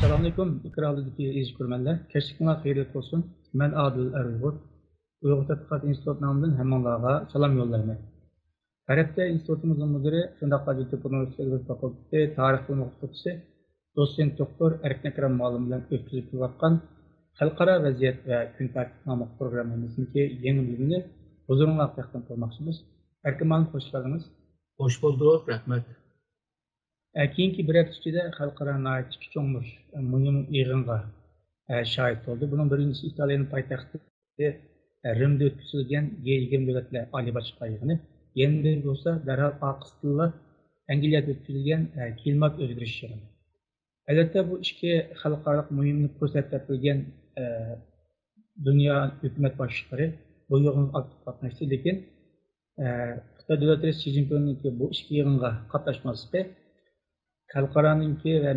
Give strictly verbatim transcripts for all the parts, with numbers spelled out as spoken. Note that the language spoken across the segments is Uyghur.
ئەسسالامۇئەلەيكۇم، ئېكران ئالدىدىكى ئەزىز كۆرۈرمەنلەر. كەچلىكىڭلار خەيرلىك بولسۇن. مەن ئادىل ئەر ئۇيغۇر. ئۇيغۇر تەتقىقات ئىنستىتۇتى نامىدىن ھەممىڭلارغا سالام يوللايمەن. غەربتە ئىنستىتۇتىمىزنىڭ مۇدىرى، شۇنداقلا دىتىپۇرنىڭ ئۆستەڭ فاكۇلتېتى تارىخ بۆلۈمى ئوقۇتقۇچىسى، دوتسېنت دوكتور ئەركىن ئەكرەم مۇئەللىم بىلەن ئۆتكۈزۈپ كېلىۋاتقان خەلقئارا ۋەزىيەت ۋە كۈن تەرتىپ ناملىق پروگراممىمىزنىڭكى يېڭى بۆلۈمىنى ھۇزۇرۇڭلارغا تەقدىم قىلماقچىمىز. ئەركىن مۇئەللىم، خوش كەلدىڭىز. خوش بولدۇق، رەھمەت. ئە، كېيىنكى بىر ھەپتە ئىچىدە خەلقئارا ناھايىتى ئىككى چوڭ بىر، ئە، مۇھىم يىغىنغا، ئە، شاھىت بولدى. بۇنىڭ بىرىنچىسى ئىتالىيەنىڭ پايتەختى، ئە، رىمدە ئۆتكۈزۈلگەن گ يىگىرمە دۆلەتلەر ئالىي باشلىقلار يىغىنى. يەنە بىرى بولسا دەرھال ئارقىسىدىنلا ئەنگلىيەدە ئۆتكۈزۈلگەن، ئە، كىلىمات ئۆزگىرىش يىغىنى. ئەلۋەتتە، بۇ ئىككى خەلقئارالىق مۇھىملىق پۇرسەت دەپ بىلگەن، ئە، دۇنيا ھۆكۈمەت باشلىقلىرى بۇ يىغىنغا ئاكتىپ قاتناشتى. لېكىن، ئە، خىتاي دۆلەت رەئىسى شى جىنپىڭنىڭكى بۇ ئىككى يىغىنغا قاتناشماسلىقى خەلقئارانىڭكى ۋە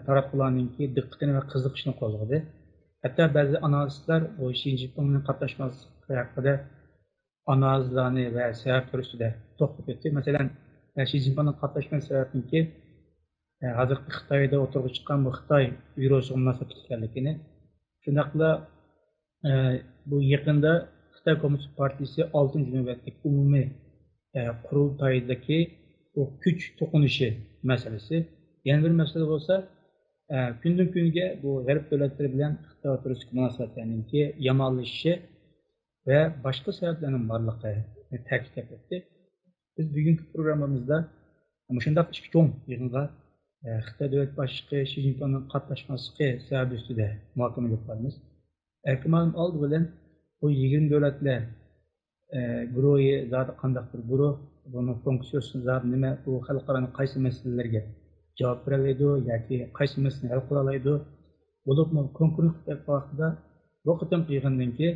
تاراتقۇلارنىڭكى دىققىتىنى ۋە قىزىقىشىنى قوزغىدى. ھەتتا بەزى ئانالىستلار بۇ شى جىنپىڭنىڭ قاتناشماسلىقى ھەققىدە ئانالىزلارنى ۋە سەۋەبلىرى ئۈستىدە توختىلىپ ئۆتتى. مەسىلەن، شى جىنپىڭنىڭ قاتناشماس سەۋەبىنىڭكى، ھازىرقى خىتايدا ئوتتۇرىغا چىققان بۇ خىتاي ۋىرۇسىغا مۇناسىۋەتلىك ئىكەنلىكىنى، شۇنداقلا، بۇ يېقىندا خىتاي كوممۇنىست پارتىيىسى ئالتىنچى نۆۋەتلىك ئومۇمىي، قۇرۇلتايدىكى بۇ كۈچ توقۇنۇشى مەسىلىسى. يەنە بىر مەسىلە بولسا، كۈندىن كۈنگە بۇ غەرب دۆلەتلىرى بىلەن خىتاي ئوتتۇرىسىدىكى مۇناسىۋەتلەرنىڭكى يامانلىشىشى ۋە باشقا سەۋەبلەرنىڭ بارلىقى تەكىتلەپ ئۆتتى. بىز بۈگۈنكى پروگراممىمىزدا مۇشۇنداق ئىككى چوڭ يىغىنغا، ئە، خىتاي دۆلەت باشلىقى شى جىنپىڭنىڭ قاتناشماسلىقى سەۋەبى ئۈستىدە مۇھاكىمە ئېلىپ بارىمىز. ئەركىن مۇئەللىم، ئالدى بىلەن بۇ يىگىرمە دۆلەتلەر، ئە، گۇرۇھى زادى قانداق بىر گۇرۇھ، بۇنىڭ فۇنكسىيىسى زادى نېمە، بۇ خەلقئارانىڭ قايسى مەسىلىلەرگە جاۋاب بېرەلەيدۇ ياكى قايسى مەسىلىنى ھەل قىلالايدۇ، بولۇپمۇ كونكرېت ۋاقتىدا بۇ قېتىمقى يىغىندىن كېيىن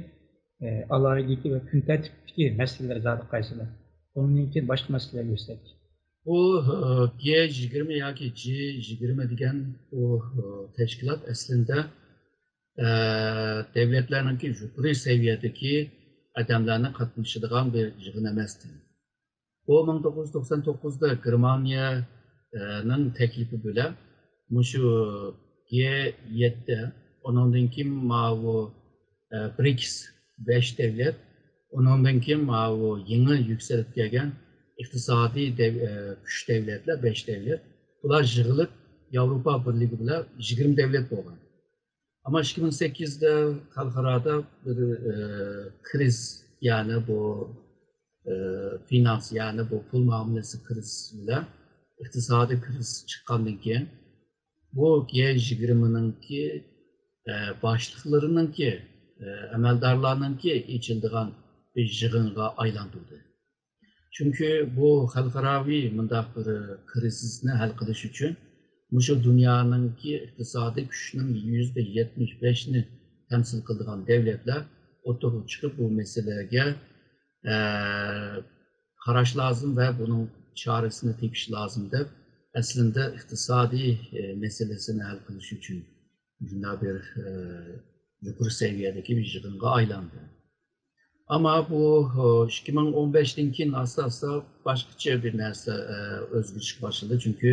ئالاھىدىلىكى ۋە كۈن تەرتىپتىكى مەسىلىلەر زادى قايسىلار؟ ئۇنىڭدىن كېيىن باشقا مەسىلىلەرگە ئۆتسەك. بۇ، ئە، گ يىگىرمە ياكى جى يىگىرمە دېگەن بۇ، ئە، تەشكىلات ئەسلىندە، ئە، دۆلەتلەرنىڭكى يۇقىرى سەۋىيەدىكى ئادەملەرنىڭ قاتنىشىدىغان بىر يىغىن ئەمەستى. بۇ مىڭ توققۇز يۈز توقسان توققۇزدا گېرمانىيەنىڭ تەكلىپى بىلەن مۇشۇ گ يەتتە، ئۇنىڭدىن كېيىن ماۋۇ، ئە، برىكس بەش دەۋلەت، ئۇنىڭدىن كېيىن ماۋۇ يېڭى يۈكسىلىپ كەلگەن ئىقتىسادىي دەۋ-، ئە، كۈچ دەۋلەتلەر، بەش دەۋلەت، بۇلار يىغىلىپ ياۋروپا بىرلىكى بىلەن يىگىرمە دەۋلەت بولغان. ئەمما ئىككى مىڭ سەككىزدە خەلقئارادا بىر، ئە، كىرىزىس، يەنى بۇ، ئە، فىنانس، يەنى بۇ پۇل مۇئامىلىسى كىرىزىسى بىلەن ئىقتىسادىي كىرىزىس چىققاندىن كېيىن، بۇ گ يىگىرمىنىڭكى، ئە، باشلىقلىرىنىڭكى، ئە، ئەمەلدارلارنىڭكى ئېچىلىدىغان بىر يىغىنغا ئايلاندۇردى. چۈنكى بۇ خەلقئاراۋى مۇنداق بىر كىرىزىسنى ھەل قىلىش ئۈچۈن مۇشۇ دۇنيانىڭكى ئىقتىسادىي كۈچىنىڭ يۈزدە يەتمىش بەشىنى تەمسىل قىلىدىغان دەۋلەتلەر ئوتتۇرىغا چىقىپ، بۇ مەسىلىگە، ئە، قاراش لازىم ۋە بۇنىڭ چارىسىنى تېپىش لازىم دەپ، ئەسلىندە ئىقتىسادىي، ئە، مەسىلىسىنى ھەل قىلىش ئۈچۈن مۇشۇنداق بىر، ئە، يۇقىرى سەۋىيەدىكى بىر يىغىنغا ئايلاندى. ئەمما بۇ، ئىككى مىڭ ئون بەشتىن كېيىن ئاستا-ئاستا باشقىچە بىر نەرسە، ئۆزگىرىشكە باشلىدى. چۈنكى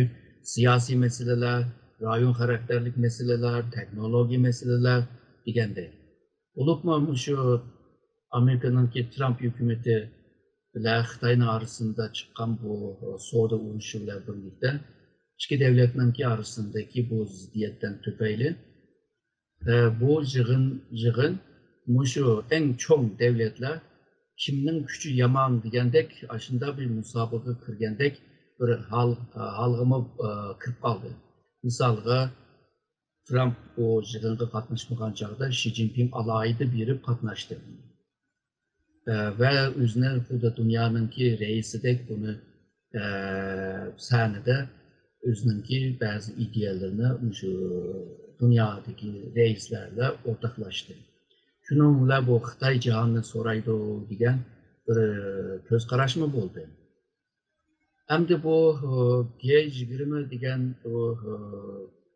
سىياسىي مەسىلىلەر، رايون خاراكتېرلىك مەسىلىلەر، تېخنولوگىيە مەسىلىلەر دېگەندەك. بولۇپمۇ مۇشۇ ئامېرىكىنىڭكى ترامپ ھۆكۈمىتى بىلەن خىتاينىڭ ئارىسىندا چىققان بۇ سودا ئۇرۇشى بىلەن بىرلىكتە ئىككى دۆلەتنىڭكى ئارىسىندىكى بۇ زىددىيەتتىن تۈپەيلى، ئە، بۇ يىغىن، يىغىن مۇشۇ ئەڭ چوڭ دۆلەتلەر كىمنىڭ كۈچى يامان دېگەندەك، ئاشۇنداق بىر مۇسابىقىگە كىرگەندەك بىر ھال، ھالغىمۇ، ئە، كىرىپ قالدى. مىسالغا، ترامپ بۇ يىغىنغا قاتناشمىغان چاغدا شى جىنپىڭ ئالاھىدە بېرىپ قاتناشتى. ئە، ۋە ئۆزىنى خۇددى دۇنيانىڭكى رەئىسىدەك بۇنى، ئە، سەھنىدە ئۆزىنىڭكى بەزى ئىدىيەلىرىنى مۇشۇ دۇنيادىكى رەئىسلەر بىلەن ئورتاقلاشتى. شۇنىڭ بىلەن بۇ خىتاي جاھاننى سورايدۇ دېگەن بىر كۆز قاراشمۇ بولدى. ئەمدى بۇ، ئۇ، گ يىگىرمە دېگەن بۇ، ئۇ،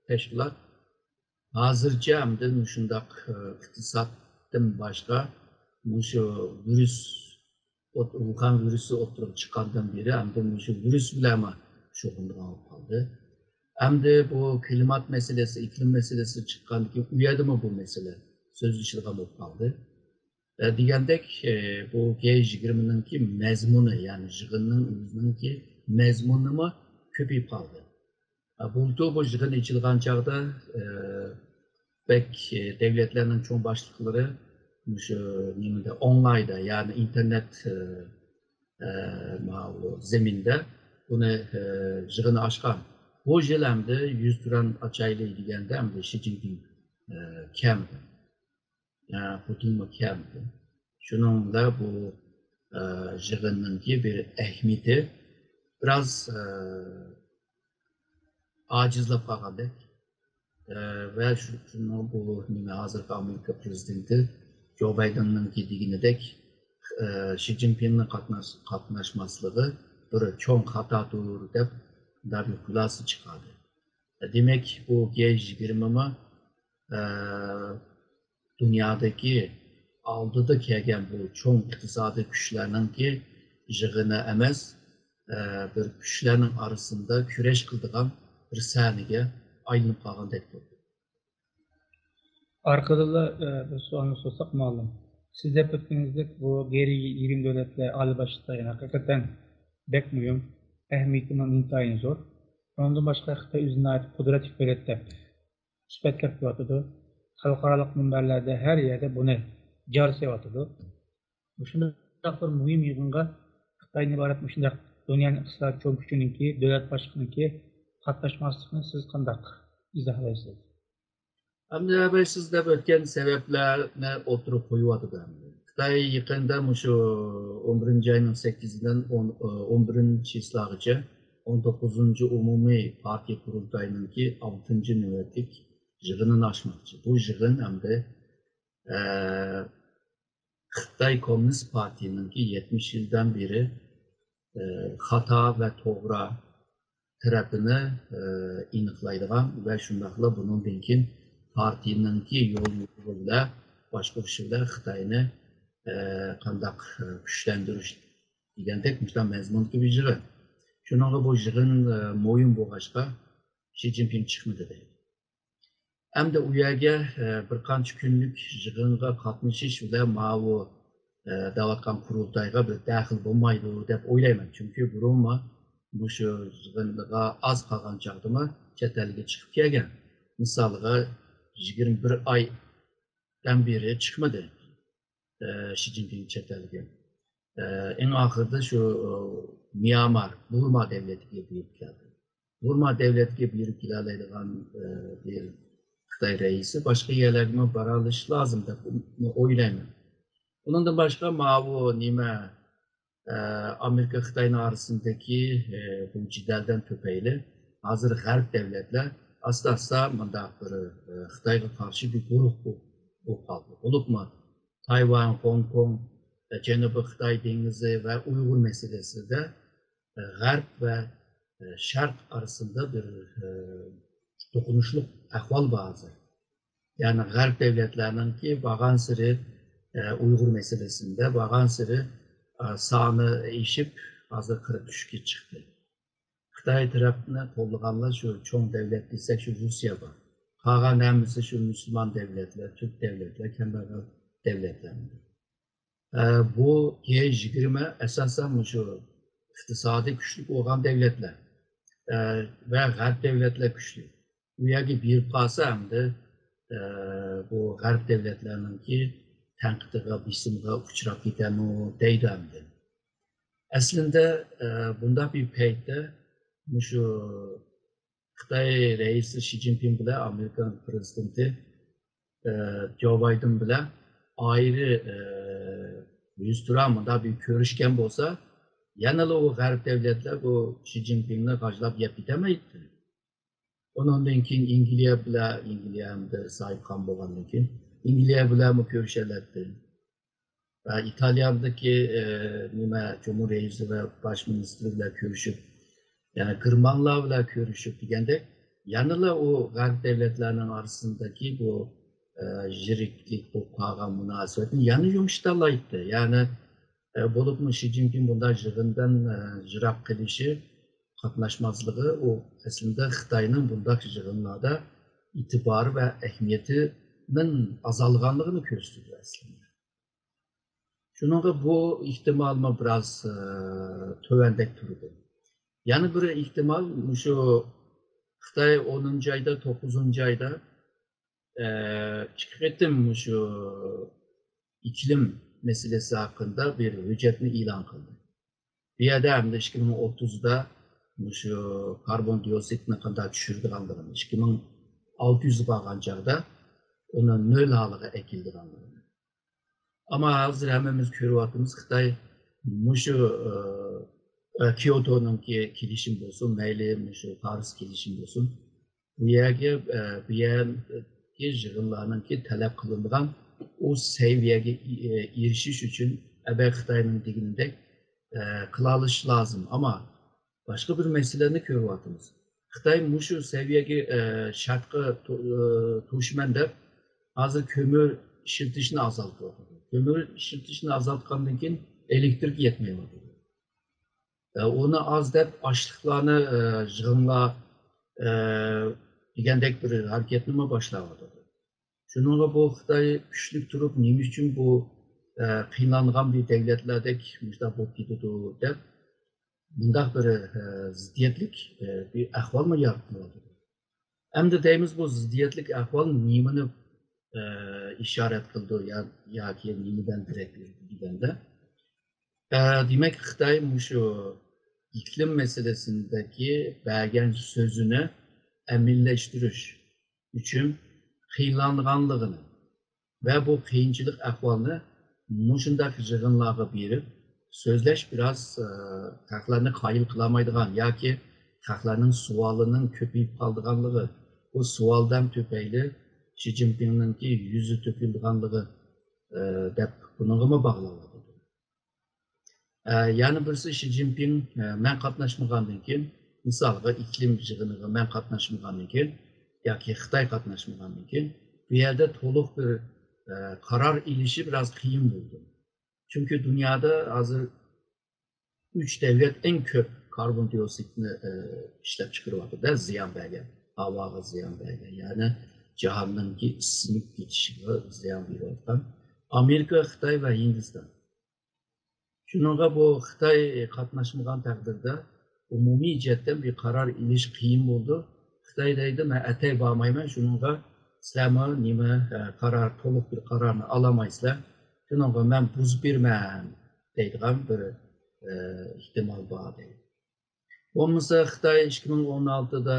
تەشكىلات ھازىرچە ئەمدى مۇشۇنداق، ئۇ، ئىقتىسادتىن باشقا مۇشۇ ۋىرۇس، ئوت-، ۋۇخەن ۋىرۇسى ئوتتۇرىغا چىققاندىن بېرى ئەمدى مۇشۇ ۋىرۇس بىلەنمۇ شۇغۇللىنىدىغان بولۇپ قالدى. ئەمدى بۇ كىلىمات مەسىلىسى، ئىقلىم مەسىلىسى چىققاندىن كېيىن، ئۇ يەردىمۇ بۇ مەسىلە سۆزلىشىدىغان بولۇپ قالدى. ئە، دېگەندەك، ئە، بۇ جى يىگىرمىنىڭكى مەزمۇنى، يەنى يىغىننىڭ ئۆزىنىڭكى مەزمۇنىمۇ كۆپىيىپ قالدى. ئە، بۇلتۇر بۇ يىغىن ئېچىلغان چاغدا، ئە، بەك، ئە، دەۋلەتلەرنىڭ چوڭ باشلىقلىرى مۇشۇ نېمىدە، ئونلايندا، يەنى ئىنتېرنېت، ئە، ئە، ماۋۇ زېمىندا بۇنى، ئە، يىغىنى ئاچقان. بۇ يىل ئەمدى يۈز تۇران ئاچايلى دېگەندە ئەمدى شى جىنپىڭ، ئە، كەلمىدى. ئە، پۇتىنمۇ كەلمىدى. شۇنىڭ بىلەن بۇ، ئە، يىغىننىڭكى بىر ئەھمىيىتى بىراز، ئە، ئاجىزلاپ قالغاندەك. ئە، ۋە شۇ، شۇنىڭ بۇ نېمە، ھازىرقى ئامېرىكا پرېزىدېنتى جو بايدېننىڭكى دېگىنىدەك، ئە، شى جىنپىڭنىڭ قاتناش-، قاتناشماسلىقى بىر چوڭ خاتادۇر دەپ، مۇنداق بىر خۇلاسە چىقاردى. دېمەك، بۇ جى يىگىرمىمۇ، ئە، دۇنيادىكى ئالدىدا كەلگەن بۇ چوڭ ئىقتىسادىي كۈچلەرنىڭكى يىغىنى ئەمەس، ئە، بىر كۈچلەرنىڭ ئارىسىدا كۈرەش قىلىدىغان بىر سەھنىگە ئايلىنىپ قالغاندەك بولدى. ئارقىدىنلا، ئە، بىر سوئالنى سورىساق، مۇئەللىم. سىز دەپ ئۆتكىنىڭىزدەك، بۇ جى يىگىرمە دۆلەتلەر ئالىي باشلىقلار ھەقىقەتەن بەك مۇھىم، ئەھمىيىتىمۇ ئىنتايىن زور. ئۇنىڭدىن باشقا، خىتاي ئۆزىنى ناھايىتى قۇدرەتلىك دۆلەت دەپ سۈپەتلەپ كېلىۋاتىدۇ. خەلقئارالىق مۇنبەرلەردە ھەر يەردە بۇنى جار سېلىۋاتىدۇ. مۇشۇنداق بىر مۇھىم يىغىنغا خىتايدىن ئىبارەت مۇشۇنداق دۇنيانىڭ ئىقتىسادىي چوڭ كۈچىنىڭكى، دۆلەت باشلىقىنىڭكى قاتناشماسلىقىنى سىز قانداق ئىزاھلايسىز؟ ئەمدى ئەبەي سىز دەپ ئۆتكەن سەۋەبلەرنى ئوتتۇرىغا قويۇۋاتىدۇ ئەمدى. خىتاي يېقىندا مۇشۇ ئون بىرىنچى ئاينىڭ سەككىزىدىن ئون، ئون بىرىنچى چىسلاغىچە ئون توققۇزىنچى ئومۇمىي پارتىيە قۇرۇلتايىنىڭكى ئالتىنچى نۆۋەتلىك يىغىنىنى ئاچماقچى. بۇ يىغىن ئەمدى، ئە، خىتاي كوممۇنىست پارتىيىنىڭكى يەتمىش يىلدىن بېرى، ئە، خاتا ۋە توغرا تەرەپىنى، ئە، ئېنىقلايدىغان ۋە شۇنداقلا بۇنىڭدىن كېيىن پارتىيىنىڭكى يول يورۇقى بىلەن باشقۇرۇشى بىلەن خىتاينى، ئە، قانداق، ئە، كۈچلەندۈرۈش دېگەندەك مۇشۇنداق مەزمۇندىكى بىر يىغىن. شۇنىڭغا بۇ يىغىن، ئە، مۇھىم بولغاچقا، شى جىنپىڭ چىقمىدى دەيدۇ. ئەمدى ئۇ يەرگە، ئە، بىر قانچە كۈنلۈك يىغىنغا قاتنىشىش بىلەن ماۋۇ، ئە، دەۋاتقان قۇرۇلتايغا بىر دەخلى بولمايدۇ دەپ ئويلايمەن. چۈنكى بۇرۇنمۇ مۇشۇ يىغىنغا ئاز قالغان چاغدىمۇ چەت ئەلگە چىقىپ كەلگەن. مىسالغا، يىگىرمە بىر ئايدىن بېرى چىقمىدى، ئە، شى جىنپىڭ چەت ئەلگە. ئە، ئەڭ ئاخىرىدا شۇ، ئە، ميانمار، بۇرما دەۋلىتىگە بېرىپ كەلدى. بۇرما دەۋلىتىگە بېرىپ كېلەلەيدىغان، ئە، بىر خىتاي رەئىسى باشقا يەرلەرگىمۇ بارالىشى لازىم دەپ ئويلايمەن. ئۇنىڭدىن باشقا ماۋۇ نېمە، ئە، ئامېرىكا خىتاينىڭ ئارىسىدىكى، ئە، بۇ جېدەلدىن تۈپەيلى ھازىر غەرب دەۋلەتلەر ئاستا-ئاستا مۇنداق بىر، ئە، خىتايغا قارشى بىر گۇرۇھ بولۇپ، بولۇپ قالدى. بولۇپمۇ تايۋان، خوڭكوڭ، ئە، جەنۇبىي خىتاي دېڭىزى ۋە ئۇيغۇر مەسىلىسىدە، ئە، غەرب ۋە، ئە، شەرق ئارىسىدا بىر، ئە، توقۇنۇشلۇق ئەھۋال بار ھازىر. يەنى غەرب دەۋلەتلەرنىڭكى بارغانسېرى، ئە، ئۇيغۇر مەسىلىسىندە بارغانسېرى، ئە، سانى ئېشىپ، ھازىر قىرىق ئۈچكە چىقتى. خىتاي تەرەپنى قوللىغانلار شۇ چوڭ دەۋلەت دېسەك، شۇ روسىيە بار. قالغان ھەممىسى شۇ مۇسۇلمان دەۋلەتلەر، تۈرك دەۋلەتلەر، كەمبەغەل دەۋلەتلەر. ئە، بۇ جى يىگىرمە ئاساسەن مۇشۇ ئىقتىسادىي كۈچلۈك بولغان دەۋلەتلەر، ئە، ۋە غەرب دەۋلەتلەر كۈچلۈك. ئۇ يەرگە بېرىپ قالسا ئەمدى، ئە، بۇ غەرب دەۋلەتلەرنىڭكى تەنقىدىغا، بېسىمىغا ئۇچراپ كېتەرمۇ دەيدۇ ئەمدى. ئەسلىندە، ئە، بۇنداق بىر پەيتتە مۇشۇ خىتاي رەئىسى شى جىنپىڭ بىلەن ئامېرىكا پرېزىدېنتى، ئە، جو بايدېن بىلەن ئايرى، ئە، يۈزتۇرا مۇنداق بىر كۆرۈشكەن بولسا، يەنىلا ئۇ غەرب دەۋلەتلەر بۇ شى جىنپىڭنى غاجىلاپ يەپ كېتەلمەيتتى. ئۇنىڭدىن كېيىن ئىنگلىيە بىلەن، ئىنگلىيە ئەمدى ساھىبخان بولغاندىن كېيىن، ئىنگلىيە بىلەنمۇ كۆرۈشەلەتتى. ۋە ئىتالىيەدىكى، ئە، نېمە، جۇمھۇر رەئىسى ۋە باش مىنىستىر بىلەن كۆرۈشۈپ، يەنە گېرمانلار بىلەن كۆرۈشۈپ دېگەندەك، يەنىلا ئۇ غەرب دەۋلەتلەرنىڭ ئارىسىدىكى بۇ، ئە، يىرىكلىك بولۇپ قالغان مۇناسىۋەتنى يەنە يۇمشىتالايتتى. يەنى، ئە، بولۇپمۇ شى جىنپىڭ بۇنداق يىغىندىن، ئە، يىراق قېلىشى، قاتناشماسلىقى، ئۇ ئەسلىدە خىتاينىڭ بۇنداق يىغىنلاردا ئېتىبارى ۋە ئەھمىيىتىنىڭ ئازالغانلىقىنى كۆرسىتىدۇ ئەسلىدە. شۇنىڭغا بۇ ئېھتىمالمۇ بىراز، ئە، تۆۋەندەك تۇرىدۇ. يەنە بىر ئېھتىمال، مۇشۇ خىتاي ئونىنچى ئايدا، توققۇزىنچى ئايدا، ئە، ئىككى قېتىم مۇشۇ ئىكلىم مەسىلىسى ھەققىدە بىر ھۆججەتنى ئېلان قىلدى. بۇ يەردە ئەمدى ئىككى مىڭ ئوتتۇزدا مۇشۇ كاربون دىئوكسىدنى قانداق چۈشۈرىدىغانلىقىنى، ئىككى مىڭ ئالتە يۈزگە بارغان چاغدا ئۇنى نۆل ھالىغا ئەكېلىدىغانلىقىنى. ئەمما ھازىر ھەممىمىز كۆرۈۋاتىمىز، خىتاي مۇشۇ، ئە، كيوتونىڭكى كېلىشىم بولسۇن، مەيلى مۇشۇ پارىس كېلىشىم بولسۇن، بۇ يەرگە، ئە، بۇ يەردىكى يىغىنلارنىڭكى تەلەپ قىلىنىدىغان ئۇ سەۋىيەگە ئېرىشىش ئۈچۈن ئەبەد خىتاينىڭ دېگىنىدەك، ئە، قىلالىشى لازىم. ئەمما باشقا بىر مەسىلىنى كۆرۈۋاتىمىز. خىتاي مۇشۇ سەۋىيەگە، ئە، شەرتقە تو-، ئە، توشىمەن دەپ، ھازىر كۆمۈر ئىشلىتىشنى ئازالتىۋاتىدۇ. كۆمۈر ئىشلىتىشنى ئازالتقاندىن كېيىن ئېلېكتىرىك يەتمەيۋاتىدۇ. ئە، ئۇنى ئاز دەپ، ئاشلىقلارنى، ئە، يىغىڭلار، ئە، دېگەندەك بىر ھەرىكەتنىمۇ باشلاۋاتىدۇ. شۇنىڭغا بۇ خىتاي كۈچلۈك تۇرۇپ، نېمە ئۈچۈن بۇ، ئە، قىينالغان بىر دۆلەتلەردەك مۇشۇنداق بولۇپ كېتىدۇ دەپ، مۇنداق بىر، ئە، زىددىيەتلىك، ئە، بىر ئەھۋالمۇ يارىتىۋاتىدۇ. ئەمدى دەيمىز، بۇ زىددىيەتلىك ئەھۋال نېمىنى، ئە، ئىشارەت قىلىدۇ يا، ياكى نېمىدىن دېرەك بېرىدۇ دېگەندە، ئە، دېمەك، خىتاي مۇشۇ ئىقلىم مەسىلىسىدىكى بەرگەن سۆزىنى ئەمەلىيلەشتۈرۈش ئۈچۈن قىينالغانلىقىنى ۋە بۇ قىيىنچىلىق ئەھۋالنى مۇشۇنداق يىغىنلارغا بېرىپ سۆزلەش بىراز، ئە، خەقلەرنى قايىل قىلالمايدىغان ياكى خەقلەرنىڭ سوئالىنىڭ كۆپىيىپ قالىدىغانلىقى، بۇ سوئالدان تۈپەيلى شى جىنپىڭنىڭكى يۈزى تۆكۈلىدىغانلىقى، ئە، دەپ بۇنىڭغىمۇ باغلاۋاتىدۇ. ئە، يەنە بىرسى، شى جىنپىڭ، ئە، مەن قاتناشمىغاندىن كېيىن، مىسالغا، ئىقلىم يىغىنىغا مەن قاتناشمىغاندىن كېيىن ياكى خىتاي قاتناشمىغاندىن كېيىن، بۇ يەردە تولۇق بىر، ئە، قارار ئېلىشى بىراز قىيىن بولدى. چۈنكى دۇنيادا ھازىر ئۈچ دۆلەت ئەڭ كۆپ كاربون دىئوكسىدنى، ئە، ئىشلەپچىقىرىۋاتىدۇ، زىيان بەرگەن، ھاۋاغا زىيان بەرگەن، يەنى جاھاننىڭكى ئىسسىنىپ كېتىشىگە زىيان بېرىۋاتقان ئامېرىكا، خىتاي ۋە ھىندىستان. شۇنىڭغا بۇ خىتاي قاتناشمىغان تەقدىردە، ئومۇمىي جەھەتتىن بىر قارار ئېلىش قىيىن بولىدۇ. خىتاي دەيدۇ، مەن ئەتەي بارمايمەن، شۇنىڭغا سىلەرمۇ نېمە، ئە، قارار، تولۇق بىر قارارنى ئالالمايسىلەر، شۇنىڭغا مەن بۇزۇپ بېرىمەن دەيدىغان بىر، ئە، ئېھتىمال بار دەيدۇ. بولمىسا خىتاي ئىككى مىڭ ئون ئالتىدا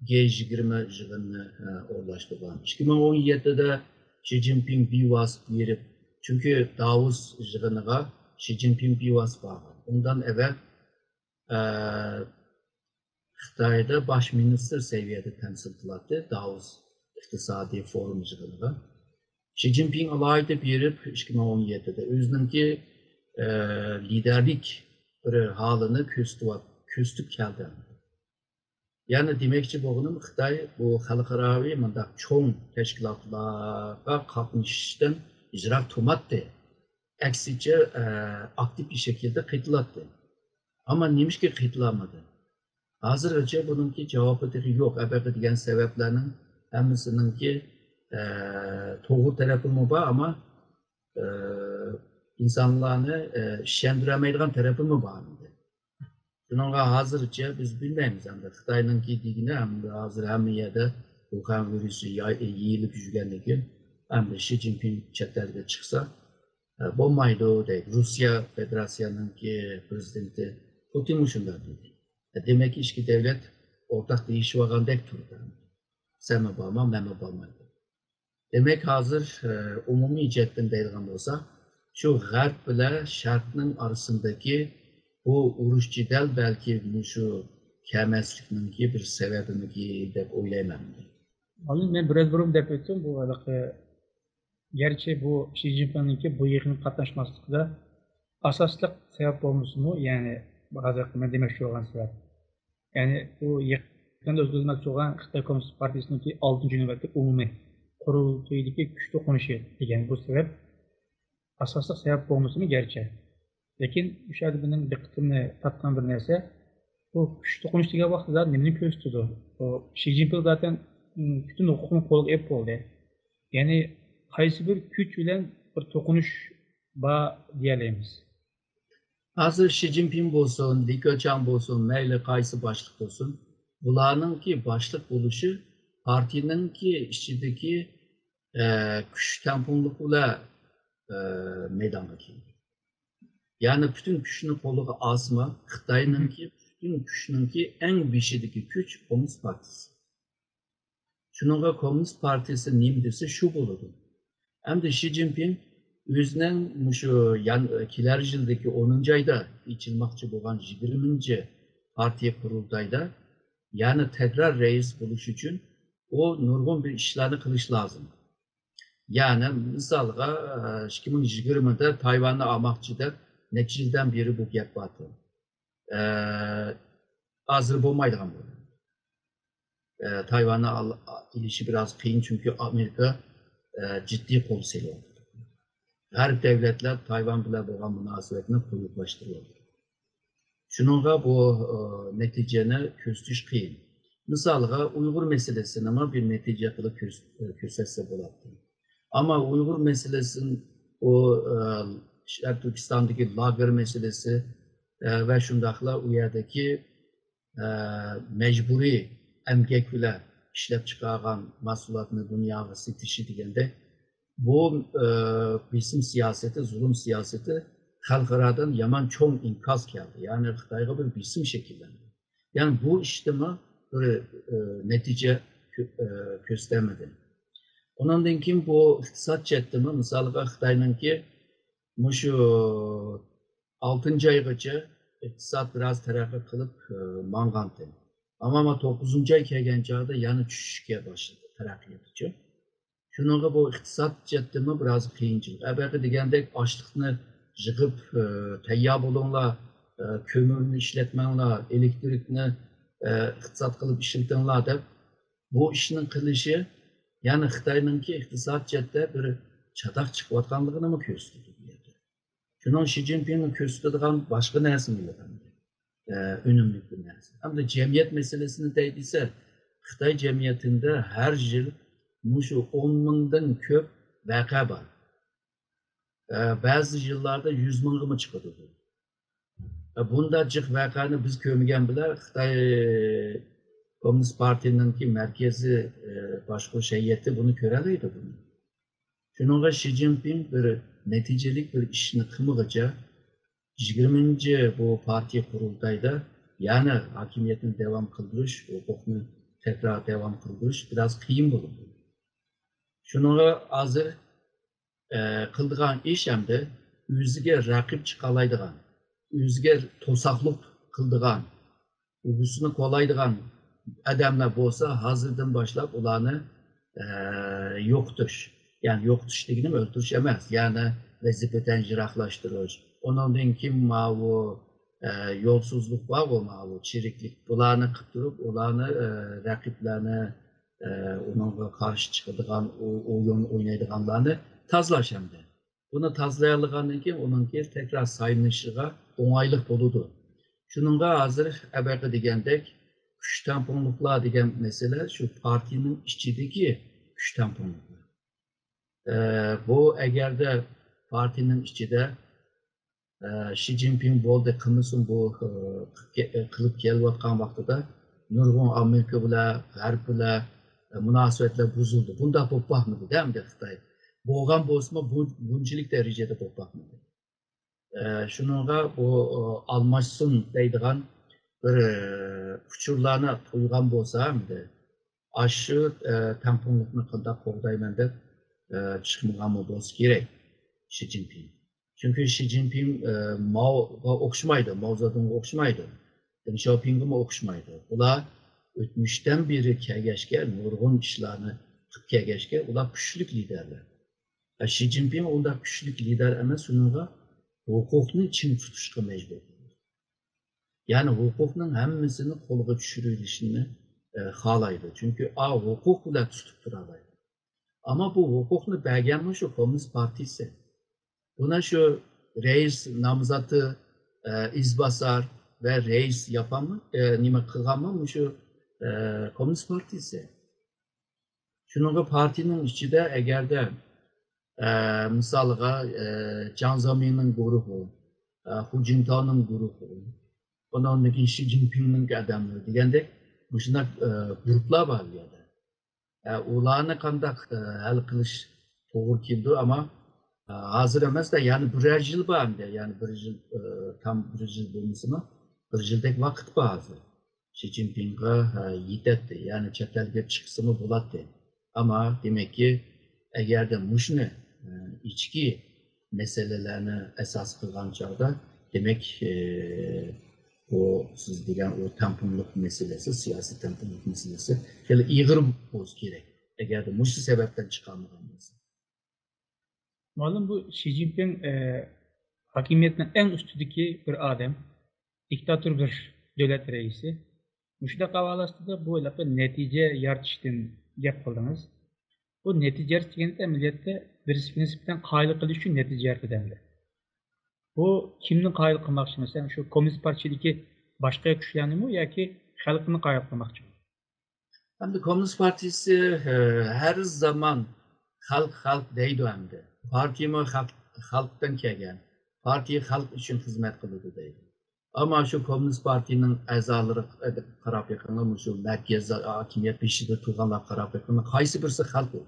جى يىگىرمە يىغىنىنى، ئە، ئورۇنلاشتۇرغان. ئىككى مىڭ ئون يەتتىدە شى جىنپىڭ بىۋاسىتە بېرىپ، چۈنكى داۋوس يىغىنىغا شى جىنپىڭ بىۋاسىتە بارغان. ئۇندىن ئەۋەل، ئە، خىتايدا باش مىنىستىر سەۋىيەدە تەمسىل قىلاتتى داۋوس ئىقتىسادىي فورۇم يىغىنىغا. شى جىنپىڭ ئالاھىدە بېرىپ، ئىككى مىڭ ئون يەتتىدە ئۆزىنىڭكى، ئە، لىدەرلىك بىر ھالىنى كۆرسىتىۋات-، كۆرسىتىپ كەلدى. يەنى دېمەكچى بولغىنىم، خىتاي بۇ خەلقئاراۋى مۇنداق چوڭ تەشكىلاتلارغا قاتنىشىشتىن يىراق تۇرماتتى. ئەكسىچە، ئە، ئاكتىپ شەكىلدە قېتىلاتتى. ئەمما نېمىشقا قېتىلالمىدى؟ ھازىرغىچە بۇنىڭكى جاۋابى تېخى يوق. ئەبەقى دېگەن سەۋەبلەرنىڭ ھەممىسىنىڭكى، ئە، توغرا تەرىپىمۇ بار، ئەمما، ئە، ئىنسانلارنى، ئە، ئىشەندۈرەلمەيدىغان تەرىپىمۇ بار ئىدى. شۇنىڭغا ھازىرچە بىز بىلمەيمىز. ئەمدى خىتاينىڭكى دېگىنى، ئەمدى ھازىر ھەممە يەردە ۋۇخەن ۋىرۇسى ياي-، يېيىلىپ يۈرگەندىن كېيىن، ئەمدى شى جىنپىڭ چەت ئەلگە چىقسا، ئە، بولمايدۇ دەيدۇ. روسىيە فېدېراتسىيەنىڭكى پرېزىدېنتى پۇتىنمۇ شۇنداق دېدى. ئە، دېمەك، ئىككى دۆلەت ئورتاق دېيىشىۋالغاندەك تۇرىدۇ. سەنمۇ بارما، مەنمۇ بارمايمەن. دېمەك، ھازىر، ئە، ئومۇمىي جەھەتتىن دەيدىغان بولساق، شۇ غەرب بىلەن شەرقنىڭ ئارىسىندىكى بۇ ئۇرۇش جېدەل بەلكى مۇشۇ كەلمەسلىكنىڭكى بىر سەۋەبىمىكى دەپ ئويلايمەن. ئالىي، مەن بىر ئاز بۇرۇن دەپ ئۆتتۈم، بۇ ھېلىقى، گەرچە بۇ شى جىنپىڭنىڭكى بۇ يىغىنغا قاتناشماسلىقىدا ئاساسلىق سەۋەب بولمىسىمۇ، يەنى ھازىرقى مەن دېمەكچى بولغان سەۋەب، يەنى بۇ يېقىندا ئۆتكۈزۈلمەكچى بولغان خىتاي كوممۇنىست پارتىيىسىنىڭكى ئالتىنچى نۆۋەتلىك ئومۇمىي قۇرۇلتىيىدىكى كۈچ توقۇنۇشى دېگەن بۇ سەۋەب ئاساسلىق سەۋەب بولمىسىمۇ گەرچە، لېكىن مۇشۇ يەردە مېنىڭ دىققىتىمنى تارتقان بىر نەرسە، بۇ كۈچ توقۇنۇش دېگەن ۋاقىتتا نېمىنى كۆرسىتىدۇ؟ بۇ شى جىنپىڭ زاتەن، م، پۈتۈن ھوقۇقنى قولىغا ئېلىپ بولدى. يەنى قايسى بىر كۈچ بىلەن بىر توقۇنۇش بار دېيەلەيمىز. ھازىر شى جىنپىڭ بولسۇن، لى كېچياڭ بولسۇن، مەيلى قايسى باشلىق بولسۇن، بۇلارنىڭكى باشلىق بولۇشى پارتىيىنىڭكى ئىچىدىكى ئە، كۈچ تەڭپۇڭلۇقى بىلەن ئە، مەيدانغا كەلدى. يەنى پۈتۈن كۈچنى قولىغا ئالسىمۇ، خىتاينىڭكى پۈتۈن كۈچنىڭكى ئەڭ بېشىدىكى كۈچ كوممۇنىست پارتىيىسى. شۇنىڭغا كوممۇنىست پارتىيىسى نېمە دېسە، شۇ بولىدۇ. ئەمدى شى جىنپىڭ ئۆزىنىڭ مۇشۇ يان-، كېلەر يىلدىكى ئونىنچى ئايدا ئېچىلماقچى بولغان يىگىرمىنچى پارتىيە قۇرۇلتايدا يەنە تەكرار رەئىس بولۇش ئۈچۈن ئۇ نۇرغۇن بىر ئىشلارنى قىلىش لازىم. يەنى مىسالغا، ئىككى مىڭ يىگىرمىدە تايۋاننى ئالماقچى دەپ نەچچە يىلدىن بېرى بۇ گەپ بارتى. ئە، ھازىر بولمايدىغان بولدى. ئە، تايۋاننى ئال-، ئېلىشى بىراز قىيىن، چۈنكى ئامېرىكا، ئە، جىددىي قول سېلىۋاتىدۇ. غەرب دۆلەتلەر تايۋان بىلەن بولغان مۇناسىۋەتنى قويۇقلاشتۇرۇۋاتىدۇ. شۇنىڭغا بۇ، ئە، نەتىجىنى كۆرسىتىش قىيىن. مىسالغا، ئۇيغۇر مەسىلىسىنىمۇ بىر نەتىجە قىلىپ كۆرس-، ئە، كۆرسەتسە بولاتتى. ئەمما ئۇيغۇر مەسىلىسىنى، ئۇ، ئە، شەرقىي تۈركىستاندىكى لاگېر مەسىلىسى، ئە، ۋە شۇنداقلا ئۇ يەردىكى، ئە، مەجبۇرىي ئەمگەك بىلەن ئىشلەپ چىقارغان مەھسۇلاتنى دۇنياغا سېتىشى دېگەندەك، بۇ، ئە، بېسىم سىياسىتى، زۇلۇم سىياسىتى خەلقئارادىن يامان چوڭ ئىنكاس كەلدى. يەنى خىتايغا بىر بېسىم شەكىللەندى. يەنى بۇ ئىشتىمۇ بىر، ئە، نەتىجە كۆ-، ئە، كۆرسىتەلمىدى. ئۇنىڭدىن كېيىن بۇ ئىقتىساد جەھەتتىمۇ، مىسالغا، خىتاينىڭكى مۇشۇ ئالتىنچى ئايغىچە ئىقتىساد بىراز تەرەققىي قىلىپ، ئە، ماڭغانتى. ئەمما توققۇزىنچى ئاي كەلگەن چاغدا يەنە چۈشۈشكە باشلىدى تەرەققىياتىچۇ. شۇنىڭغا بۇ ئىقتىساد جەھەتتىمۇ بىراز قىيىنچىلىق. ئەبەقى دېگەندەك ئاشلىقنى يىغىپ، ئە، تەييار بولۇڭلار، ئە، كۆمۈرنى ئىشلەتمەڭلار، ئېلېكتىرىكنى، ئە، ئىقتىساد قىلىپ ئىشلىتىڭلار دەپ، بۇ ئىشنى قىلىشى، يەنى خىتاينىڭكى ئىقتىساد جەھەتتە بىر چاتاق چىقىۋاتقانلىقىنىمۇ كۆرسىتىدۇ بۇ يەردە. شۇنىڭ شى جىنپىڭنىڭ كۆرسىتىدىغان باشقا نەرسىمۇ يوق ئەمدى. ئە، ئۈنۈملۈك بىر نەرسە. ئەمدى جەمئىيەت مەسىلىسىنى دەي دېسە، خىتاي جەمئىيىتىدە ھەر يىل مۇشۇ ئون مىڭدىن كۆپ ۋەقە بار. ئە، بەزى يىللاردا يۈز مىڭغىمۇ چىقىدۇ بۇ. ئە، بۇنداق جىق ۋەقەنى بىز كۆرمىگەن بىلەن خىتاي كوممۇنىست پارتىيىنىڭكى مەركىزىي، ئە، باشقۇرۇش ھەيئىتى بۇنى كۆرەلەيدۇ بۇنى. شۇنىڭغا شى جىنپىڭ بىر نەتىجىلىك بىر ئىشنى قىلمىغىچە، يىگىرمىنچى بۇ پارتىيە قۇرۇلتايدا يەنە ھاكىمىيەتنى داۋام قىلدۇرۇش، ھوقۇقنى تەكرار داۋام قىلدۇرۇش بىراز قىيىن بولىدۇ. شۇنىڭغا ھازىر، ئە، قىلىدىغان ئىش ئەمدى ئۆزىگە رەقىب چىقالايدىغان، ئۆزىگە توساقلىق قىلىدىغان، ئۇۋىسىنى كولايدىغان ئادەملەر بولسا، ھازىردىن باشلاپ ئۇلارنى، ئە، يوقىتىش. يەنى يوقىتىش دېگىنىم ئۆلتۈرۈش ئەمەس. يەنى ۋەزىپىدىن يىراقلاشتۇرۇش. ئۇنىڭدىن كېيىن ماۋۇ، ئە، يولسىزلىق بارغۇ، ماۋۇ چىرىكلىك. بۇلارنى قىلىپ تۇرۇپ، ئۇلارنى، ئە، رەقىبلەرنى، ئە، ئۇنىڭغا قارشى چىقىدىغان، ئو-، ئويۇن ئوينايدىغانلارنى تازىلاش ئەمدى. بۇنى تازىلىيالىغاندىن كېيىن ئۇنىڭكى تەكرار سايلىنىشىغا ئوڭايلىق بولىدۇ. شۇنىڭغا ھازىر ئەبەقە دېگەندەك كۈچ تەڭپۇڭلۇقلار دېگەن مەسىلە شۇ پارتىيىنىڭ ئىچىدىكى كۈچ تەڭپۇڭلۇقلار. ئە، بۇ ئەگەردە پارتىيىنىڭ ئىچىدە، ئە، شى جىنپىڭ بولدى، قىلمىسۇن، بۇ، ئە، قىلىپ كېلىۋاتقان ۋاقتىدا نۇرغۇن ئامېرىكا بىلەن، غەرب بىلەن، ئە، مۇناسىۋەتلەر بۇزۇلدى. بۇنداق بولۇپ باقمىدى-دە ئەمدى خىتاي. بولغان بولسىمۇ، بۇ، بۇنچىلىك دەرىجىدە بولۇپ باقمىدى. ئە، شۇنىڭغا بۇ، ئە، ئالماشسۇن دەيدىغان بىر، ئە، ئۇچۇرلارنى قويغان بولسا ئەمدى، ئاشۇ، ئە، تەڭپۇڭلۇقنى قانداق قوغدايمەن دەپ، ئە، چىقمىغانمۇ بولسا كېرەك شى جىنپىڭ. چۈنكى شى جىنپىڭ، ئە، ماۋغا ئوخشىمايدۇ، ماۋزېدۇڭغا ئوخشىمايدۇ، دېڭ شياۋپىڭغىمۇ ئوخشىمايدۇ. ئۇلار ئۆتمۈشتىن بېرى كەلگەچكە، نۇرغۇن ئىشلارنى قىلىپ كەلگەچكە، ئۇلار كۈچلۈك لىدەرلەر. ئە، شى جىنپىڭ ئۇنداق كۈچلۈك لىدەر ئەمەس، شۇنىڭغا ھوقۇقنى چىڭ تۇتۇشقا مەجبۇر. يەنى ھوقۇقنىڭ ھەممىسىنى قولغا چۈشۈرۈۋېلىشنى، ئە، خالايدۇ. چۈنكى ئا ھوقۇق بىلەن تۇتۇپ تۇرالايدۇ. ئەمما بۇ ھوقۇقنى بەرگەنمۇ شۇ كوممۇنىست پارتىيىسى. بۇنا شۇ رەئىس نامزاتى، ئە، ئىزباسار، ۋە رەئىس ياپامۇ، ئە، نېمە قىلغانمۇ مۇشۇ، ئە، كوممۇنىست پارتىيىسى. شۇنىڭغا پارتىيىنىڭ ئىچىدە ئەگەردە، ئە، مىسالغا، ئە، جاڭ زېمىننىڭ گۇرۇھى، ئە، خۇ جىنتاۋنىڭ گۇرۇھى، ئۇنىڭدىن كېيىن شى جىنپىڭنىڭ ئادەملىرى دېگەندەك مۇشۇنداق، ئە، گۇرۇپپىلار بار بۇ يەردە. ئە، ئۇلارنى قانداق، ئە، ھەل قىلىش توغرا كېلىدۇ، ئەمما، ئە، ھازىر ئەمەس-دە، يەنە بىرەر يىل بار ئەمدى، يەنە بىر يىل، ئە، تام بىر يىل بولمىسىمۇ، بىر يىلدەك ۋاقىت بار ھازىر. شى جىنپىڭغا، ئە، يېتەتتى، يەنى چەت ئەلگە چىقسىمۇ بولاتتى. ئەمما دېمەككى، ئەگەردە مۇشۇنى، ئە، ئىچكى مەسىلىلەرنى ئاساس قىلغان چاغدا، دېمەك، ئى، بۇ سىز دېگەن ئۇ تەڭپۇڭلۇق مەسىلىسى، سىياسىي تەڭپۇڭلۇق مەسىلىسى خېلى ئېغىر بولسا كېرەك، ئەگەردە مۇشۇ سەۋەبتىن چىقالمىغان بولسا. مۇئەللىم، بۇ شى جىنپىڭ، ئى، ھاكىمىيەتنىڭ ئەڭ ئۈستىدىكى بىر ئادەم، دىكتاتور بىر دۆلەت رەئىسى. مۇشۇنداق ئەھۋال ئاستىدا بۇ ھېلىقى نەتىجە يارىتىشتىن گەپ قىلدىڭىز. بۇ نەتىجە يارىتىش دېگەنلىك ئەمەلىيەتتە بىرسىگە نىسبەتەن قايىل قىلىش ئۈچۈن نەتىجە يارىتىدۇ ئەمدى. بۇ كىمنى قايىل قىلماقچى؟ مەسىلەن، شۇ كوممۇنىست پارتىيىسىدىكى باشقا كۈچلەرنىمۇ ياكى خەلقنى قايىل قىلماقچىمۇ؟ ئەمدى كوممۇنىست پارتىيىسى، ئە، ھەر زامان خەلق، خەلق دەيدۇ ئەمدى. پارتىيىمۇ خەلق، خەلقتىن كەلگەن. پارتىيە خەلق ئۈچۈن خىزمەت قىلىدۇ دەيدۇ. ئەمما شۇ كوممۇنىست پارتىيىنىڭ ئەزالىرىغا قاراپ بېقىڭلار، مۇشۇ مەركەز ھاكىمىيەت بېشىدا تۇرغانلارغا قاراپ بېقىڭلار، قايسى بىرسى خەلق ئۇ؟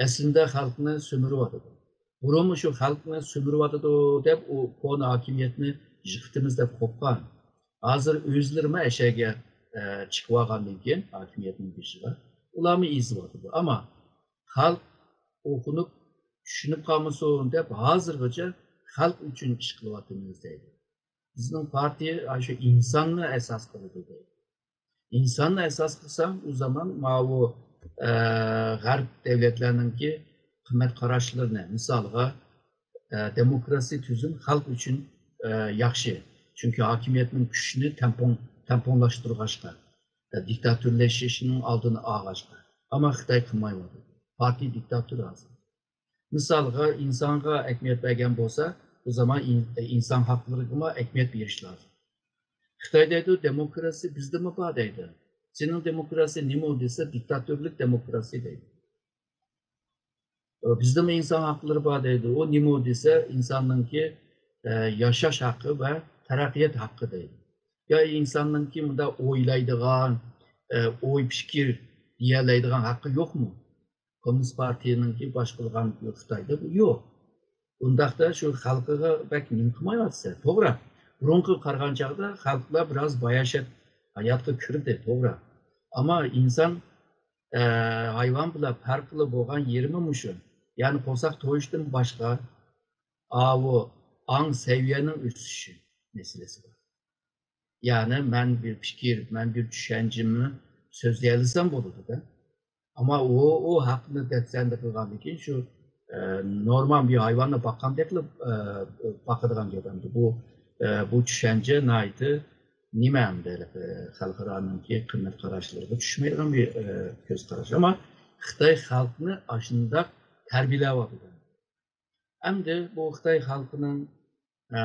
ئەسلىدە خەلقنى سۈمۈرۈۋاتىدۇ. بۇرۇنمۇ شۇ خەلقنى سۈمۈرۈۋاتىدۇ دەپ، ئۇ كونا ھاكىمىيەتنى يىقىتىمىز دەپ قورققان. ھازىر ئۆزلىرىمۇ ئەشەگە، ئە، چىقىۋالغاندىن كېيىن، ھاكىمىيەتنىڭ بېشىغا، ئۇلارمۇ ئېزىۋاتىدۇ. ئەمما خەلق ئوخۇنۇپ، چۈشىنىپ قالمىسۇن دەپ، ھازىرغىچە خەلق ئۈچۈن ئىش قىلىۋاتىمىز دەيدۇ. بىزنىڭ پارتىيە ئاشۇ ئىنساننى ئاساس قىلىدۇ دەيدۇ. ئىنساننى ئاساس قىلساڭ، ئۇ زامان ماۋۇ، ئە، غەرب دۆلەتلەرنىڭكى قىممەت قاراشلىرىنى، مىسالغا، ئە، دېموكراسىي تۈزۈم خەلق ئۈچۈن، ئە، ياخشى. چۈنكى ھاكىمىيەتنىڭ كۈچىنى تەڭپۇڭ-، تەڭپۇڭلاشتۇرغاچقا، ئە، دىكتاتورلىشىشنىڭ ئالدىنى ئالغاچقا. ئەمما خىتاي قىلمايۋاتىدۇ. پارتىيە دىكتاتور ھازىر. مىسالغا، ئىنسانغا ئەھمىيەت بەرگەن بولسا، بۇ زامان ئىن-، ئىنسان ھەقلىرىغىمۇ ئەھمىيەت بېرىش لازىم. خىتاي دەيدۇ، دېموكراسىيە بىزدىمۇ بار دەيدۇ. سېنىڭ دېموكراسىيە نېمە دېسە، دىكتاتورلۇق دېموكراسىيە دەيدۇ. بىزدىمۇ ئىنسان ھەقلىرى بار دەيدۇ. ئۇ نېمە دېسە، ئىنساننىڭكى، ئە، ياشاش ھەققى ۋە تەرەققىيات ھەققى دەيدۇ. يا ئىنساننىڭكى مۇنداق ئويلايدىغان، ئە، ئوي پىكىر دېيەلەيدىغان ھەققى يوقمۇ؟ كوممۇنىست پارتىيىنىڭكى باشقۇرغان خىتايدا بۇ يوق. ئۇنداقتا شۇ خەلقىگە بەك نېمە قىلمايۋاتىسەن؟ توغرا، بۇرۇنقىغا قارىغان چاغدا خەلقلەر بىراز باياشات ھاياتقا كىردى، توغرا. ئەمما ئىنسان، ئە، ھايۋان بىلەن پەرقلىق بولغان يېرىمۇ مۇشۇ. يەنى قورساق تويۇشتىن باشقا ئاۋۇ ئاڭ سەۋىيەنىڭ ئۆسۈشى مەسىلىسى بار. يەنى مەن بىر پىكىر، مەن بىر چۈشەنچىمنى سۆزلىيەلىسەم بولىدۇ-دە. ئەمما ئۇ، ئۇ ھەقنى دەپسەندە قىلغاندىن كېيىن شۇ، ئە، نورمال بىر ھايۋاننى باققاندەكلا، ئە، باقىدىغان گەپ ئەمدى. بۇ، ئە، بۇ چۈشەنچە ناھايىتى نېمە ئەمدى، ئە، خەلقئارانىڭكى قىممەت قاراشلىرىغا چۈشمەيدىغان بىر، ئە، كۆز قاراش. ئەمما خىتاي خەلقنى ئاشۇنداق تەربىيەلەۋاتىدۇ. ئەمدى بۇ خىتاي خەلقىنىڭ، ئە،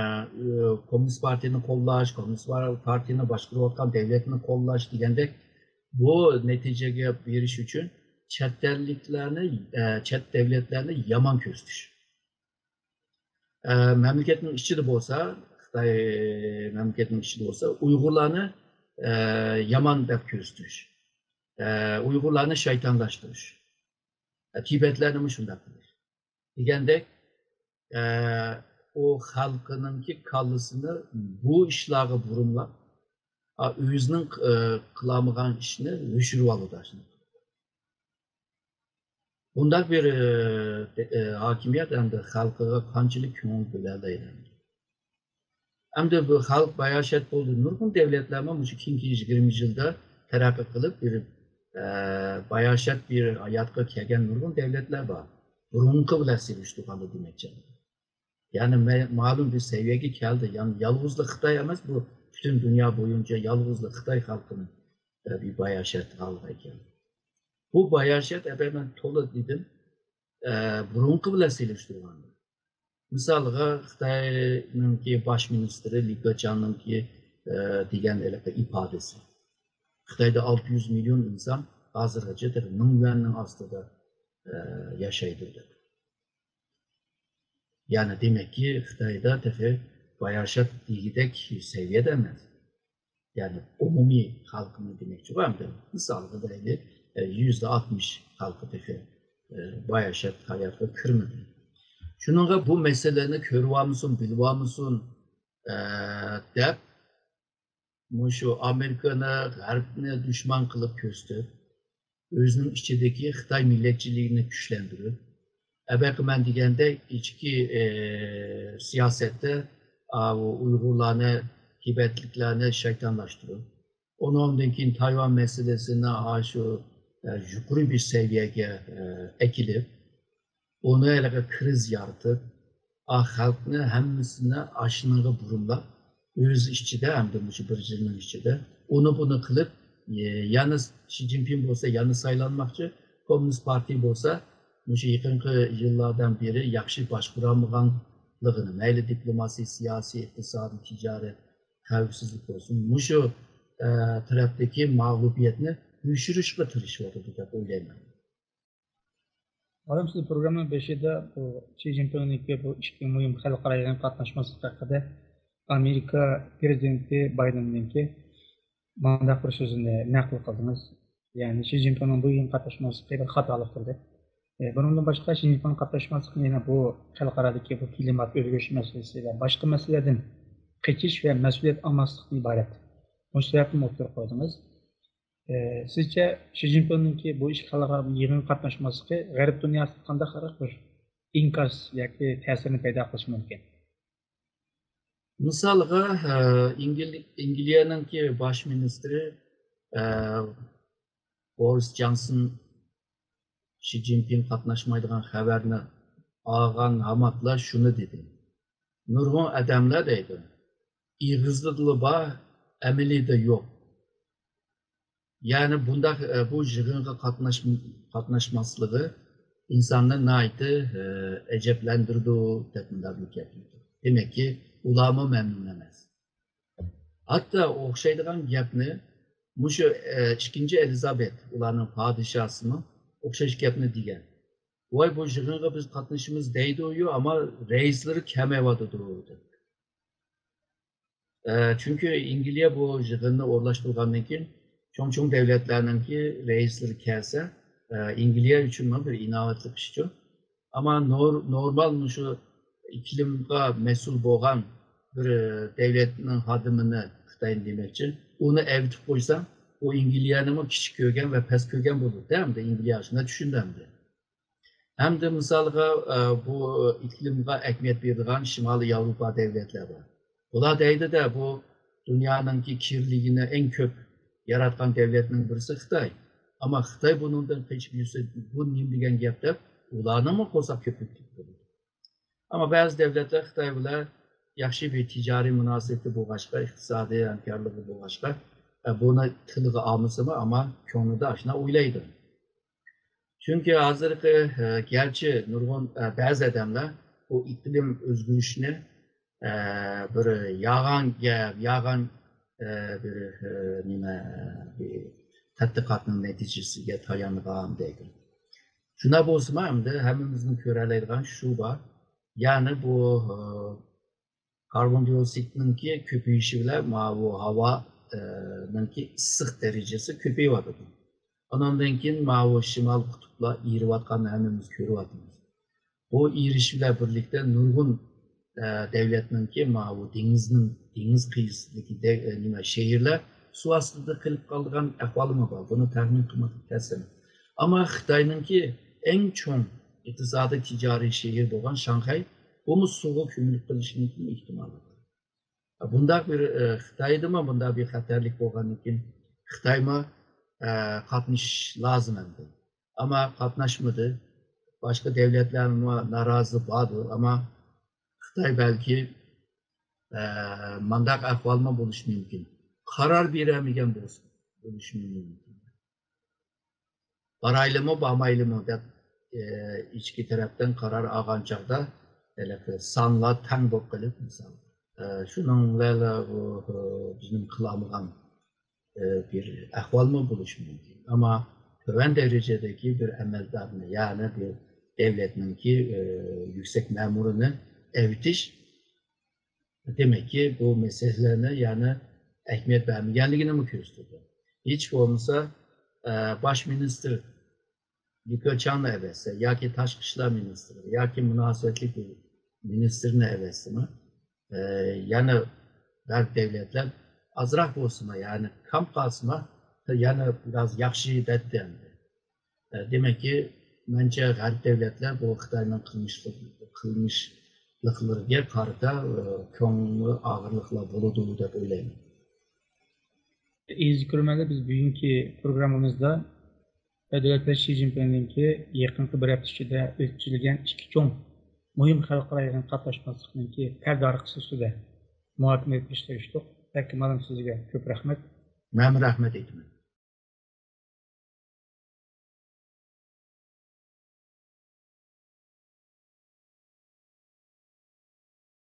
كوممۇنىست پارتىيىنى قوللاش، كوممۇنىست پارتىيىنى باشقۇرۇۋاتقان دۆلەتنى قوللاش دېگەندەك بۇ نەتىجىگە بېرىش ئۈچۈن چەت ئەللىكلەرنى، ئە، چەت دۆلەتلەرنى يامان كۆرسىتىش. ئە، مەملىكەتنىڭ ئىچىدە بولسا، خىتاي مەملىكەتنىڭ ئىچىدە بولسا، ئۇيغۇرلارنى، ئە، يامان دەپ كۆرسىتىش. ئە، ئۇيغۇرلارنى شەيتانلاشتۇرۇش. ئە، تىبەتلەرنىمۇ شۇنداق قىلىش. دېگەندەك، ئە، ئۇ خەلقىنىڭكى كاللىسىنى بۇ ئىشلارغا بۇرۇملاپ، ئا، ئۆزىنىڭ، ئە، قىلالمىغان ئىشىنى يوشۇرۇۋالىدۇ. بۇنداق بىر، ئە، ئە، ھاكىمىيەت ئەمدى خەلقىگە قانچىلىك كۆڭۈل بۆلەلەيدۇ؟ ئەمدى بۇ خەلق باياشات بولدى. نۇرغۇن دۆلەتلەرمۇ مۇشۇ كېيىنكى يىگىرمە يىلدا تەرەققىي قىلىپ، بىر، ئە، باياشات بىر ھاياتقا كەلگەن نۇرغۇن دۆلەتلەر بار. بۇرۇنقى بىلەن سېلىشتۇرغاندا دېمەكچى. يەنى مە-، مەلۇم بىر سەۋىيەگە كەلدى. يەنى يالغۇزلا خىتاي ئەمەس، بۇ پۈتۈن دۇنيا بويىچە يالغۇزلا خىتاي خەلقىنىڭ، ئە، بىر باياشات ھالىغا كەلدى. بۇ باياشات، ئەبەر مەن تولا دېدىم، ئە، بۇرۇنقى بىلەن سېلىشتۇرغاندا. مىسالغا، خىتاينىڭكى باش مىنىستىرى لى كېچياڭنىڭكى، ئە، دېگەن ھېلىقى ئىپادىسى. خىتايدا ئالتە يۈز مىليون ئىنسان ھازىرغىچە تېخى مىڭ يۈەننىڭ ئاستىدا، ئە، ياشايدۇ دەپ. يەنى دېمەككى، خىتايدا تېخى باياشات دېگۈدەك سەۋىيەدە ئەمەس. يەنى ئومۇمىي خەلقنى دېمەكچىغۇ ئەمدى. مىسالغا دەيلى، ئە، يۈزدە ئاتمىش خەلقى تېخى، ئە، باياشات ھاياتقا كىرمىدى. شۇنىڭغا بۇ مەسىلىنى كۆرۈۋالمىسۇن، بىلىۋالمىسۇن، ئە، دەپ، مۇشۇ ئامېرىكىنى، غەربنى دۈشمەن قىلىپ كۆرسىتىپ، ئۆزىنىڭ ئىچىدىكى خىتاي مىللەتچىلىكىنى كۈچلەندۈرۈپ، ئەبەقى مەن دېگەندەك ئىچكى، ئى، سىياسەتتە، ئاۋۇ ئۇيغۇرلارنى، تىبەتلىكلەرنى شەيتانلاشتۇرۇپ، ئۇنىڭدىن كېيىن تايۋان مەسىلىسىنى ئاشۇ، ئە، يۇقىرى بىر سەۋىيەگە، ئە، ئەكېلىپ، ئۇنى ھېلىقى كىرىز يارىتىپ، ئا، خەلقنى ھەممىسىنى ئاشۇنىڭغا بۇرۇملاپ، ئۆز ئىچىدە، ھەمدە مۇشۇ بىر يىلنىڭ ئىچىدە ئۇنى بۇنى قىلىپ، ئى، يەنە شى جىنپىڭ بولسا يەنە سايلانماقچى، كوممۇنىست پارتىيە بولسا مۇشۇ يېقىنقى يىللاردىن بېرى ياخشى باشقۇرالمىغانلىقىنى، مەيلى دىپلوماسىيە، سىياسىي، ئىقتىسادىي، تىجارەت، خەۋپسىزلىك بولسۇن، مۇشۇ، ئە، تەرەپتىكى مەغلۇبىيەتنى يوشۇرۇشقا تىرىشىۋاتىدۇ دەپ ئويلايمەن. ئالىم، سىز پروگراممىنىڭ بېشىدا بۇ شى جىنپىڭنىڭكى بۇ ئىككى مۇھىم خەلقئارا يىغىنغا قاتناشماسلىقى ھەققىدە ئامېرىكا پىرېزىدېنتى بايدېننىڭكى مۇنداق بىر سۆزىنى نەقىل قىلدىڭىز. يەنى شى جىنپىڭنىڭ بۇ يىغىنغا قاتناشماسلىقى بىر خاتالىقتۇر دەپ. ئە، بۇنىڭدىن باشقا، شى جىنپىڭ قاتناشماسلىقى يەنە بۇ خەلقئارادىكى بۇ كىلىمات ئۆزگىرىشى مەسىلىسى ۋە باشقا مەسىلىلەردىن قېچىش ۋە مەسئۇلىيەت ئالماسلىقتىن ئىبارەت. مۇشۇ سەۋەبتىن ئوتتۇرىغا قويدىڭىز. ئە، سىزچە شى جىنپىڭنىڭكى بۇ ئىككى خەلقئارا يىغىنغا قاتناشماسلىقى غەرب دۇنياسىدا قانداق بىر ئىنكاس ياكى تەسىرنى پەيدا قىلىشى مۇمكىن؟ مىسالغا، ئە، ئىنگل-، ئىنگلىيەنىڭكى باش مىنىستىرى، ئە، بورىس جانسون شى جىنپىڭ قاتناشمايدىغان خەۋەرنى ئالغان ھاماتلا شۇنى دېدى. نۇرغۇن ئادەملەر دەيدۇ، ئېغىزدىلا بار، ئەمەلىيدە يوق. يەنى بۇنداق، ئە، بۇ يىغىنغا قاتناش-، قاتناشماسلىقى ئىنساننى ناھايىتى، ئە، ئەجەبلەندۈرىدۇ دەپ مۇنداق بىر گەپ قىلدى. دېمەككى، ئۇلارمۇ مەمنۇن ئەمەس. ھەتتا ئوخشايدىغان گەپنى مۇشۇ، ئە، ئىككىنچى ئېلىزابېت، ئۇلارنىڭ پادىشاسىمۇ ئوخشاش گەپنى دېگەن. ۋاي، بۇ يىغىنغا بىز قاتنىشىمىز دەيدۇ، ئەمما رەئىسلىرى كەلمەيۋاتىدۇ دەپ. ئە، چۈنكى ئىنگلىيە بۇ يىغىننى ئورۇنلاشتۇرغاندىن كېيىن، چوڭ-چوڭ دۆلەتلەرنىڭكى رەئىسلىرى كەلسە، ئە، ئىنگلىيە ئۈچۈنمۇ بىر ئىناۋەتلىك ئىشچۇ. ئەمما نور-، نورمال مۇشۇ ئىقلىمغا مەسئۇل بولغان بىر، ئە، دۆلەتنىڭ خادىمىنى خىتاينى دېمەكچى، ئۇنى ئەۋېتىپ قويساڭ، ئۇ ئىنگلىيەنىمۇ كىچىك كۆرگەن ۋە پەس كۆرگەن بولىدۇ. ئەمدى ئىنگلىيە شۇنداق چۈشىنىدۇ ئەمدى. ھەمدە مىسالغا، ئە، بۇ ئىقلىمغا ئەھمىيەت بېرىدىغان شىمالىي ياۋروپا دۆلەتلەر بار. بۇلار دەيدۇ-دە، بۇ دۇنيانىڭكى كىرلىكىنى ئەڭ كۆپ ياراتقان دۆلەتنىڭ بىرسى خىتاي. ئەمما خىتاي بۇنىڭدىن قېچىپ يۈرسە، بۇ نېمە دېگەن گەپ دەپ، ئۇلارنىڭمۇ قورساق كۆپۈپ كېتىدۇ. ئەمما بەزى دۆلەتلەر خىتاي بىلەن ياخشى بىر تىجارىي مۇناسىۋىتى بولغاچقا، ئىقتىسادىي ھەمكارلىقى بولغاچقا، ئە، بۇنى تىلغا ئالمىسىمۇ، ئەمما كۆڭلىدە ئاشۇنداق ئويلايدۇ. چۈنكى ھازىرقى، ئە، گەرچە نۇرغۇن، ئە، بەزى ئادەملەر بۇ ئىقلىم ئۆزگىرىشىنى، ئە، بىر يالغان گەپ، يالغان، ئە، بىر، ئە، نېمە، بىر تەتقىقاتنىڭ نەتىجىسىگە تايانغان دەيدۇ. شۇنداق بولسىمۇ، ئەمدى ھەممىمىزنىڭ كۆرەلەيدىغان شۇ بار. يەنى بۇ، ئە، كاربون دىئوكسىدنىڭكى كۆپىيىشى بىلەن ماۋۇ ھاۋا، ئە، نىڭكى ئىسسىق دەرىجىسى كۆپىيىۋاتىدۇ. ئۇنىڭدىن كېيىن ماۋۇ شىمال قۇتۇپلار ئېرىۋاتقاننى ھەممىمىز كۆرۈۋاتىمىز. بۇ ئېرىش بىلەن بىرلىكتە نۇرغۇن، ئە، دۆلەتنىڭكى ماۋۇ دېڭىزنىڭ، دېڭىز قىيىسىدىكى دە-، ئە، نېمە، شەھەرلەر سۇ ئاستىدا قېلىپ قالىدىغان ئەھۋالىمۇ بار. بۇنى تەخمىن قىلماقلىق تەس ئەمەس. ئەمما خىتاينىڭكى ئەڭ چوڭ ئىقتىسادىي تىجارىي شەھىرى بولغان شاڭخەي، بۇمۇ سۇغا كۆمۈلۈپ قېلىشىنىڭ ئېھتىمالى بار. بۇنداق بىر، ئە، خىتايدىمۇ بۇنداق بىر خەتەرلىك بولغاندىن كېيىن خىتايمۇ، ئە، قاتنىشىش لازىم ئەمدى. ئەمما قاتناشمىدى. باشقا دۆلەتلەرمۇ نارازى باردۇ، ئەمما خىتاي بەلكى، ئە، مانداق ئەھۋالمۇ بولۇشى مۇمكىن. قارار بېرەلمىگەن بولسا، بولۇشى مۇمكىن. بارايلىمۇ، بارمايلىمۇ دەپ، ئە، ئىچكى تەرەپتىن قارار ئالغان چاغدا، ھېلىقى سانلار تەڭ بولۇپ قېلىپ، مىسال، ئە، شۇنىڭ بىلەن بۇ، ئە، بىزنىڭ قىلالمىغان، ئە، بىر ئەھۋالمۇ بولۇشى مۇمكىن. ئەمما تۆۋەن دەرىجىدىكى بىر ئەمەلدارنى، يەنى بىر دۆلەتنىڭكى، ئە، يۈكسەك مەمۇرىنى ئەۋېتىش، دېمەككى، بۇ مەسىلىلەرنى يەنى ئەھمىيەت بەرمىگەنلىكىنىمۇ كۆرسىتىدۇ. ھېچ بولمىسا، ئە، باش مىنىستىر لى كېچياڭنى ئەۋەتسە ياكى تاشقى ئىشلار مىنىستىرى ياكى مۇناسىۋەتلىك بىر مىنىستىرنى ئەۋەتسىمۇ، ئە، يەنە غەرب دۆلەتلەر ئازراق بولسىمۇ، يەنى كام قالسىمۇ، يەنە بىراز ياخشى دەيتتى ئەمدى. ئە، دېمەككى، مەنچە غەرب دۆلەتلەر بۇ خىتاينىڭ قىلمىشلىق-، قىلمىشلىقلىرىغا قارىتا، ئە، كۆڭلى ئاغرىقلار بولىدۇ دەپ ئويلايمەن. ئەزىز كۆرۈرمەنلەر، بىز بۈگۈنكى پروگراممىمىزدا دۆلەت رەئىسى شى جىنپىڭنىڭكى يېقىنقى بىر ھەپتە ئىچىدە ئۆتكۈزۈلگەن ئىككى چوڭ مۇھىم خەلقئارا يىغىنغا قاتناشماسلىقنىڭكى پەردە ئارقىسى ئۈستىدە مۇھاكىمە ئېلىپ بېرىشقا ئېرىشتۇق. بەلكىم مانا سىزگە كۆپ رەھمەت. مەنمۇ رەھمەت ئېيتىمەن.